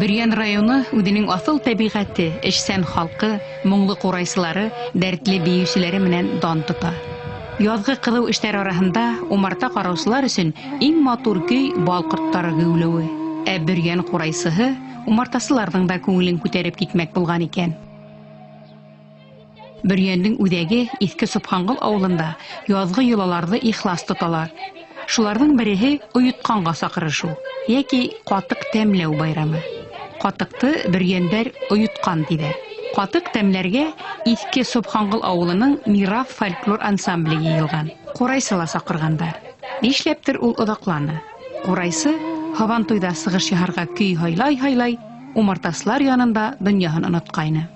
Бөрйән районы үҙенең аҫыл тәбиғәте, эшсән халҡы, моңло ҡурайсылары, дәртле бейеүселәре менән дан тота. Яҙғы ҡыҙыу эштәр араһында умарта ҡараусылар өсөн иң матур көй бал ҡорттары геүләүе. Ә Бөрйән ҡурайсыһы умартасыларҙың да күңелен күтәреп китмәк булған икән. Бөрйәндең үҙәге Иҫке Собханғол ауылында яҙғы йолаларҙы ихлас тоталар. Шуларҙың береһе ойотҡанға саҡырышыу йәки ҡатыҡ тәмләү байрамы. Ҡатыҡты бөрйәндәр ойотҡан тиҙәр. Ҡатыҡ тәмләргә Иҫке Собханғол ауылының Мираф фольклор ансамбле йыйылған. Ҡурайсы ла саҡырғандар. Нишләптер ул оҙаҡланы. Ҡурайсы һабантуйҙа сығыш яһарға көй һайлай-һайлай умартасылар янында донъяһын онотҡайны.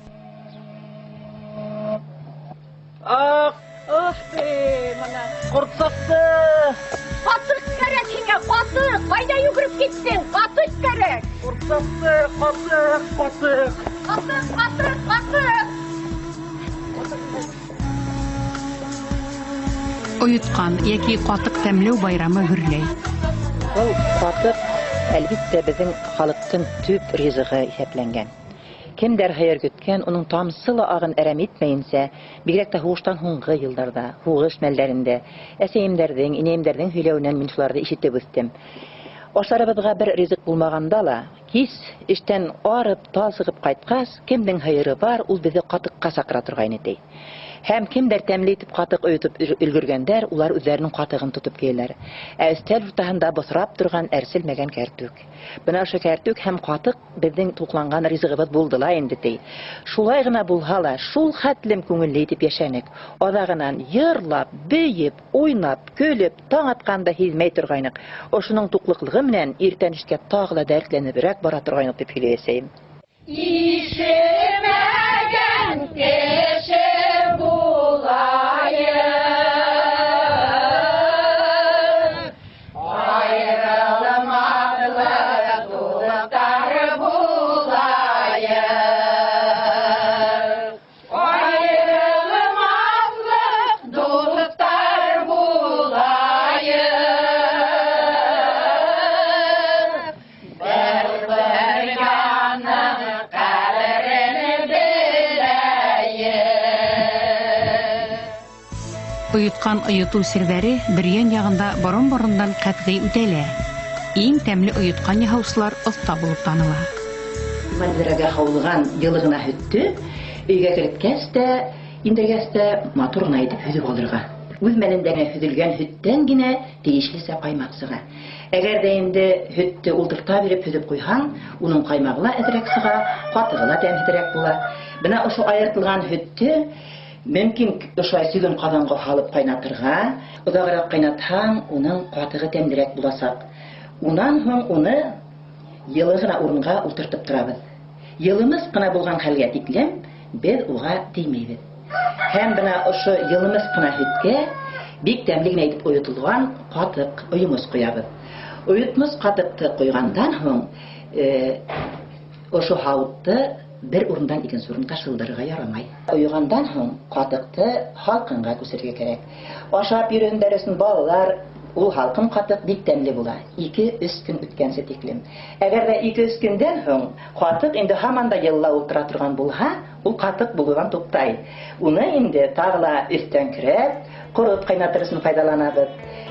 Ах, ах ты, мына ҡорт саҡты. Ҡатыҡ кәрәк һиңә, ҡатыҡ. Ҡайҙа йүгереп киттең? Ҡатыҡ кәрәк. Ҡорт саҡты, ҡатыҡ, ҡатыҡ. Ҡатыҡ, ҡатыҡ, ҡатыҡ. Ойотҡан йәки ҡатыҡ тәмләү байрамы гөрләй. Был ҡатыҡ, әлбиттә, беҙҙең халыҡтың төп ризығы иҫәпләнгән. Кемдәр һыйыр көткән, уның тамсы ла ағын әрәм итмәйенсә, бигерәк тә һуғыштан һуңғы йылдарҙа, һуғыш мәлдәрендә, әсәйемдәрҙең, инәйемдәрҙең һөйләүенән мин шуларҙы ишетеп үҫтем. Ашарыбыҙға бер ризыҡ булмағанда ла, кис эштән арып, талсығып ҡайтҡас, кемдең һыйыры бар, ул беҙҙе ҡатыҡҡа саҡыра торғайны, ти. Һәм кемдәр тәмле итеп ҡатыҡ ойотоп өлгөргәндәр, улар үҙҙәренең ҡатығын тотоп киләләр. Ә өҫтәл уртаһында боҫрап торған әрселмәгән кәртүк. Бына ошо кәртүк һәм ҡатыҡ беҙҙең туҡланған ризығыбыҙ булды ла инде, ти. Шулай ғына булһа ла, шул хәтлем күңелле итеп йәшәнек. Аҙағынан йырлап, бейеп, уйнап, көлөп, таң атҡанда һиҙмәй торғайныҡ. Ошоноң туҡлыҡлығы менән иртән эшкә тағы ла дәртләнеберәк бара торғайныҡ, тип һөйләй әсәйем. Ишемәгән кеше булайым, айырылмаҫлыҡ дуҫтар булайым, айырылмаҫлыҡ дуҫтар булайым, бер-бер яның ҡәҙерен беләйек. Ойотҡан ойотоу серҙәре Бөрйән яғында борон-борондан ҡәтғи үтәлә. Иң тәмле ойотҡан яһаусылар оҫта булып таныла. Мәҙрәгә һауылған йылы ғына һөттө өйгә керткәс тә, индергәс тә матур ғына итеп һөҙөп алырға. Үҙ мәлендә генә һөҙөлгән һөттән генә тейешлесә ҡаймаҡ сыға. Әгәр ҙә инде һөттө ултырта биреп һөҙөп ҡуйһаң, уның ҡаймағы ла әҙерәк сыға, ҡатығы ла тәмһеҙерәк була. Бына ошо айыртылған һөттө мөмкин ошолай сөгөн ҡаҙанға һалып ҡайнатырға. Оҙағыраҡ ҡайнатһаң, уның ҡатығы тәмлерәк буласаҡ. Унан һуң уны йылы ғына урынға ултыртып торабыҙ. Йылымыҙ ҡына булған хәлгә тиклем беҙ уға теймәйбеҙ. Һәм бына ошо йылымыҙ ҡына һөткә бик тәмле генә итеп ойотолған ҡатыҡ, ойомоҙ ҡоябыҙ. Ойотмоҫ ҡатыҡты ҡойғандан һуң ошо һауытты бер урындан икенсе урынға шылдырырға ярамай. Ойоғандан һуң ҡатыҡты һалҡынға күсерергә кәрәк. Ашап йөрөһөндәр өсөн балалар, ул һалҡын ҡатыҡ бик тәмле була. Ике-өс көн үткәнсе тиклем. Әгәр ҙә ике-өс көндән һуң ҡатыҡ инде һаман да йылла ултыра торған булһа, ул ҡатыҡ булыуҙан туҡтай. Уны инде тағы ла өҫтән көрәп, ҡорот ҡайнатыр өсөн файҙаланабыҙ.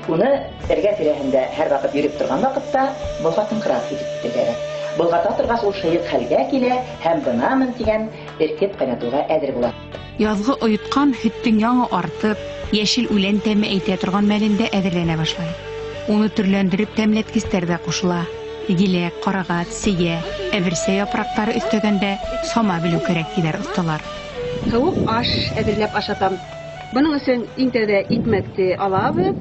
Уны эргә тирәһендә һәр ваҡыт йөрөп торған ваҡытта болғатыңҡырап китеп китә. Болғата торғас ул шыйыҡ хәлгә килә һәм бынамын тигән эркеп ҡайнатыуға әҙер була. Яҙғы ойотҡан һөттөң яңы артып, йәшел үлән тәме әйтә торған мәлендә әҙерләнә башлай. Уны төрләндереп тәмләткестәр ҙә ҡушыла. Еләк, ҡарағат, сейә, әверсә япраҡтары өҫтәгәндә сама белеү кәрәк, тиҙәр оҫталар. Һыуыҡ аш әҙерләп ашатам. Бының өсөн иң тәүҙә икмәкте алабыҙ.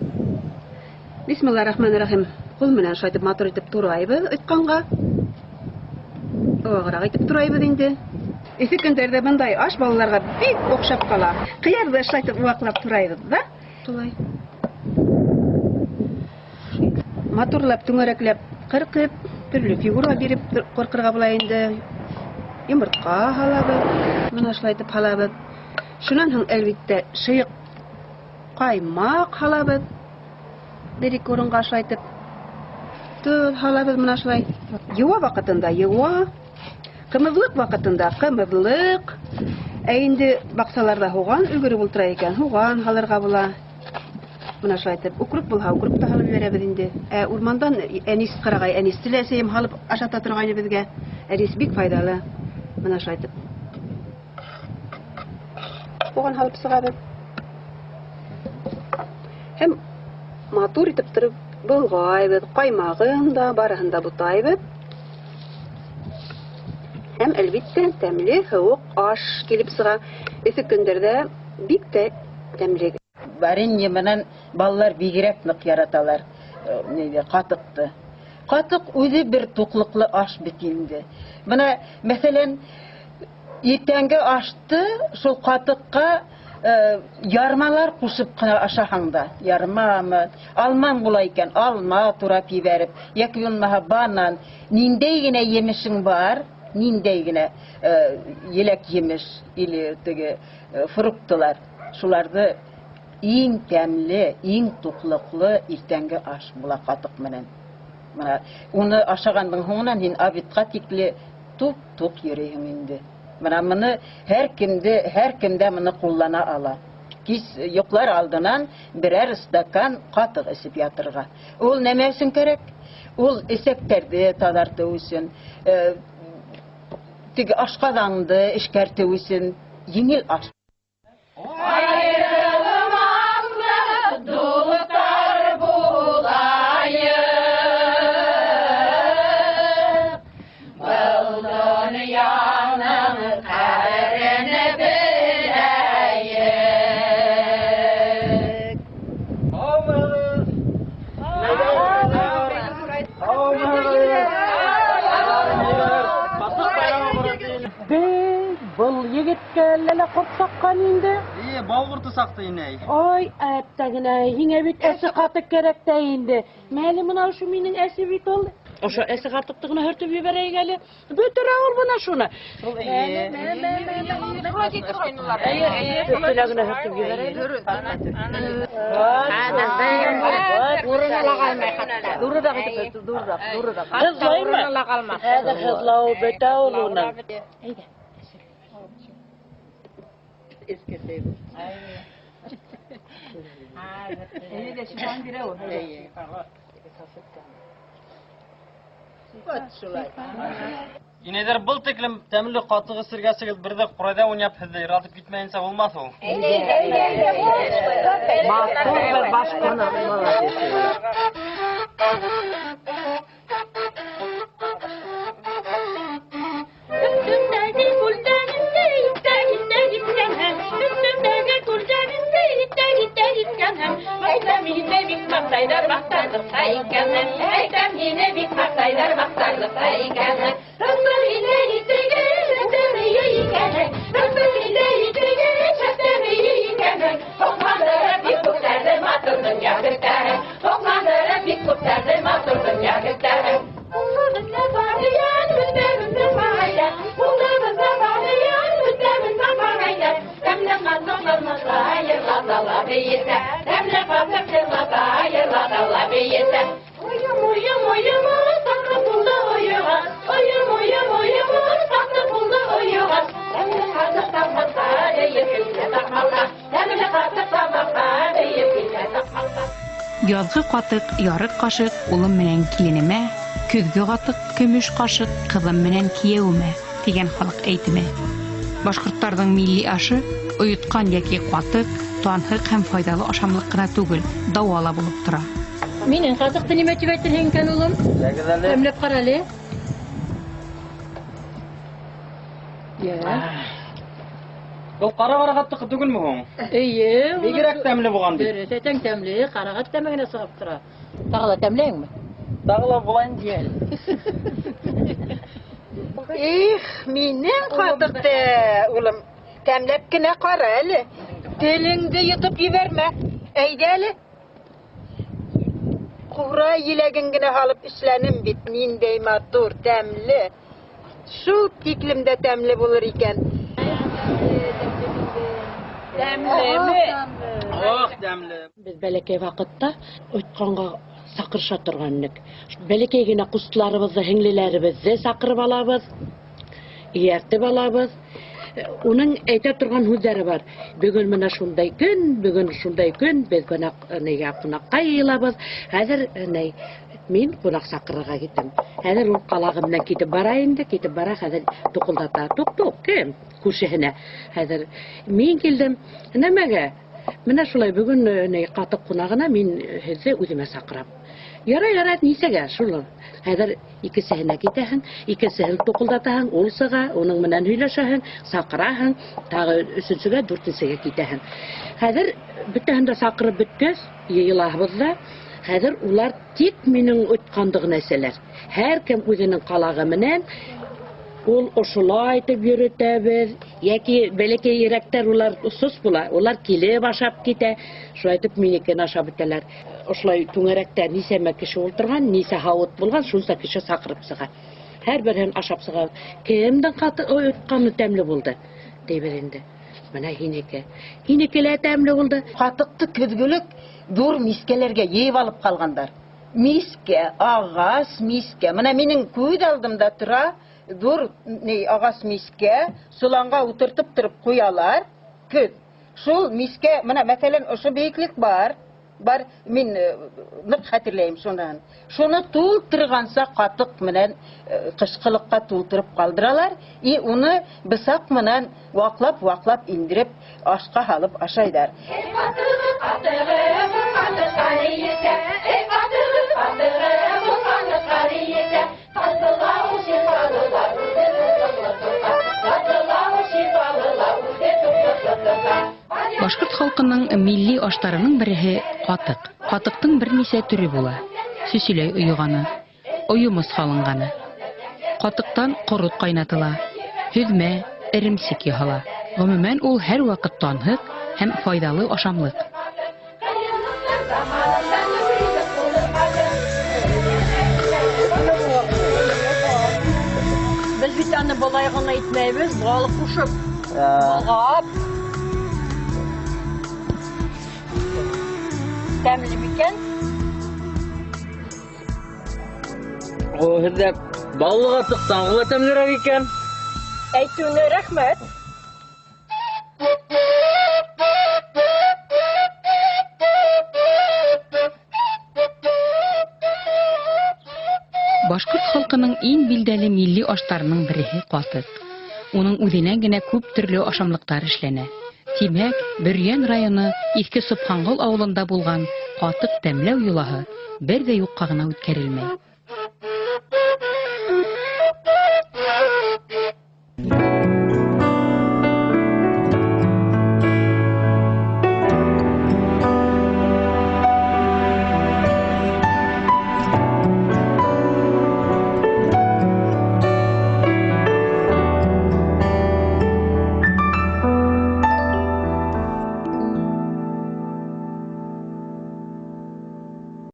Бисмиллахир-рахманир-рахим. Ҡул менән шулай итеп матур итеп турайбыҙ ойотҡанға. Оғыраҡ итеп турайбыҙ инде. Эҫе көндәрҙә бындай аш балаларға бик оҡшап ҡала. Ҡыярҙы шулай итеп ваҡлап турайбыҙ ҙа. Шулай. Матурлап, түңәрәкләп ҡырҡып, төрлө фигура биреп ҡырҡырға була инде. Йомортҡа һалабыҙ, бына шулай итеп һалабыҙ. Шунан һуң, әлбиттә, шыйыҡ ҡаймаҡ һалабыҙ. Бер ике урынға шулай итеп тоҙ һалабыҙ, бына шулай. Йыуа ваҡытында йыуа. Ҡымыҙлыҡ ваҡытында ҡымыҙлыҡ. Ә инде баҡсаларҙа һуған өлгөрөп ултыра икән, һуған һалырға була. Мына шулай итеп, укроп булһа, укроп та һалып ебәрәбеҙ инде. Ә урмандан әнис ҡарағай, әнисте лә әсәйем һалып ашата торғайны беҙгә. Әнис бик файҙалы. Мына шулай итеп. Һуған һалып сығабыҙ. Һәм матур итеп тороп болғайбыҙ, ҡаймағын да, барыһын да бутайбыҙ. Һәм әлбиттә тәмле һыуыҡ аш килеп сыға. Эҫе көндәрҙә бик тә тәмле. Варенье менән балалар бигерәк ныҡ яраталар, ҡатыҡты. Ҡатыҡ үҙе бер туҡлыҡлы аш бит инде. Бына, мәҫәлән, иртәнге ашты шул ҡатыҡҡа ярмалар ҡушып ҡына ашаһаң да, ярмамы, алмаң була икән, алма турап ебәреп, йәки булмаһа банан, ниндәй генә емешең бар, ниндәй генә еләк емеш или теге фруктылар, шуларҙы иң тәмле, иң туҡлыҡлы иртәнге аш була ҡатыҡ менән. Мына уны ашағандың һуңынан һин обедҡа тикле туп-туҡ йөрөйһөң инде. Мына быны һәр кем дә быны ҡуллана ала. Кис йоҡлар алдынан берәр стакан ҡатыҡ эсеп ятырға. Ул нәмә өсөн кәрәк? Ул эсәктәрҙе таҙартыу өсөн, теге ашҡаҙанды эшкәртеү өсөн еңел аш. Дуҫтар булайыҡ, был донъяның ҡәҙерен беләйек. Һаумыһығыҙ! Һаумыһығыҙ! Ҡатыҡ байрамы бара тейен. Был егеткә әллә ҡорт саҡҡан инде. Ие, бал ҡорто саҡты, инәй. Ай, әптәгенә, һиңә бит әсе ҡатыҡ кәрәк тә инде. Мәле мына ошо минең әсе бит ул. Ошо әсе ҡатыҡты ғына һөртөп ебәрәйек әле. Бөтөрә ул бына шуны. Өҫтөнә генә һөртөп ебәрәйек. Ҙурыраҡ итеп һөртө, ҙурыраҡ, ҙурыраҡ. Һыҙлаймы? Хәҙер һыҙлауы бөтә ул уның. Әйҙә. Инәйҙәр, был тиклем тәмле ҡатыҡ эсергәсегеҙ бер ҙә ҡурайҙа уйнап һеҙҙе йырлатып китмәйенсә булмаҫ ул. Матур бер башҡорт. Өҫтөмдәге күлдәгемде итә-итә еткәнһең, өҫтөмдәге күлдәгемде итә-итә еткәнһең. Әйтәм һине бик маҡтайҙар, маҡтарлыҡ та икәнһең. Әйтәм һине бик маҡтайҙар, маҡтарлыҡ та икәнһең. Рәсүл һине итегеҙ, шәптәмейе икәнһең. Рәсүл һине итегеҙ, шәптәмейе икәнһең. Һоҡландырып бик күптәрҙе матур донъя көтәһең. Һоҡландырып бик күптәрҙе матур донъя көтәһең. Улыбыҙҙа барыян, бөтәбеҙҙе ҡағайҙа. Улыбыҙҙа барыян, бөтәбеҙҙе ҡағайҙа. Тәмле ҡатыҡ йырлата, йырлата ла бейетә. Тәмле ҡатыҡ йырлата, йырлата ла бейетә. Уйым, уйым, уйым, саҡлы булды уйыға. Уйым, уйым, уйым, саҡлы булды уйыға. Тәмле ҡатыҡ тамаҡҡа, бейеп китә таҡмаҡҡа. Тәмле ҡатыҡ тамаҡҡа, бейеп китә таҡмаҡҡа. Яҙғы ҡатыҡ, ярыҡ ҡашыҡ, улым менән киленемә, көҙгө ҡатыҡ, көмөш ҡашыҡ, ҡыҙым менән кейәүемә, тигән халыҡ әйтеме. Башҡорттарҙың милли ашы ойотҡан йәки ҡатыҡ, танһыҡ һәм файҙалы ашамлыҡ ҡына түгел, дауа ла булып тора. Минең ҡатыҡты нимә тип әйтерһең икән, улым? Йәгеҙ әле. Тәмләп ҡара әле. Был ҡара-ҡара ҡатыҡ түгелме һуң? Эйе, улым. Бигерәк тәмле булған бит. Дөрөҫ әйтәң, тәмле, ҡарағат тәме генә сығып тора. Тағы ла тәмләйеңме? Тағы ла булайын тиәл. Их, минең ҡатыҡты, улым, тәмләп кенә ҡара әле. Телеңде йотоп ебәрмә. Әйҙә әле. Ҡурай еләген генә һалып эшләнем бит, ниндәй матур, тәмле. Шул тиклем дә тәмле булыр икән. Тәмлеме? Ох, тәмле. Беҙ бәләкәй ваҡытта ойотҡанға саҡырыша торған инек. Бәләкәй генә ҡустыларыбыҙҙы, һеңлеләребеҙҙе саҡырып алабыҙ. Эйәртеп алабыҙ. Уның әйтә торған һүҙҙәре бар. Бөгөн менә шундай көн, бөгөн шундай көн, беҙ ҡунаҡҡа йыйылабыҙ. Хәҙер мин ҡунаҡ саҡырырға китәм. Хәҙер ул ҡалағы менән китеп бара инде, китеп бара, хәҙер туҡылдата. Туҡ-туҡ, кем? Күршеһенә. Хәҙер мин килдем. Нәмәгә? Менә шулай бөгөн ҡатыҡ ҡунағына мин һеҙҙе үҙемә саҡырам. Ярай, ярай, нисәгә? Шул. Хәҙер икенсеһенә китәһең, икенсеһен туҡылдатаһың, ул сыға, уның менән һөйләшәһең, саҡыраһың, тағы өсөнсөгә, дүртенсегә китәһең. Хәҙер бөтәһен дә саҡырып бөткәс, йыйылабыҙ ҙа, хәҙер улар тик минең отҡанды ғына эсәләр. Һәр кем үҙенең ҡалағы менән ул ошолай итеп йөрөтәбеҙ, йәки бәләкәйерәктәр улар сос була, улар килеп ашап китә, шулай итеп минекен ашап бөтәләр. Ошолай түңәрәктә нисәмә кеше ултырған, нисә һауыт булған, шунса кеше саҡырып сыға. Һәр береһен ашап сыға. Кемдең отҡаны тәмле булды, тибеҙ инде. Бына һинеке. Һинеке лә тәмле булды. Ҡатыҡты көҙгөлөк ҙур мискәләргә йыйып алып ҡалғандар. Мискә, ағас мискә. Бына минең күҙ алдымда тора ҙур ағас мискә, соланға ултыртып тороп ҡуялар. Көҙ. Шул мискә, бына мәҫәлән, ошо бейеклек бар. Бар, мин ныҡ хәтерләйем шунан. Шуны тултырғанса ҡатыҡ менән ҡышҡылыҡҡа тултырып ҡалдыралар. И уны бысаҡ менән ваҡлап-ваҡлап индереп, ашҡа һалып ашайҙар. Эй, ҡатығы, ҡатығы, был ҡатыҡҡа ни етә? Эй, ҡатығы, ҡатығы, был ҡатыҡҡа ни етә? Татлы ла ул, шифалы ла, үҙе туҡлыҡ Татлы ла ул, шифалы ла, үҙе туҡлыҡ. Башҡорт халҡының милли аштарының береһе ҡатыҡ. Ҡатыҡтың бер нисә төрө була. Сөсөләй ойоғаны, ойомос һалынғаны. Ҡатыҡтан ҡорот ҡайнатыла, һөҙмә, эремсек яһала. Ғөмүмән, ул һәр ваҡыт танһыҡ һәм файҙалы ашамлыҡ. Ҡыйынлыҡтар заманында ризыҡ булыр ҡатыҡ. Беҙ бит аны былай ғына итмәйбеҙ, бал ҡушып, болғап. Тәмле микән? О, һеҙҙә баллы ҡатыҡ тағы ла тәмлерәк икән. Әйтеүенә рәхмәт. Башҡорт халҡының иң билдәле милли аштарының береһе ҡатыҡ. Уның үҙенән генә күп төрлө ашамлыҡтар эшләнә. Тимәк, Бөрйән районы Иҫке Собханғол ауылында булған ҡатыҡ тәмләү йолаһы бер ҙә юҡҡа ғына үткәрелмәй.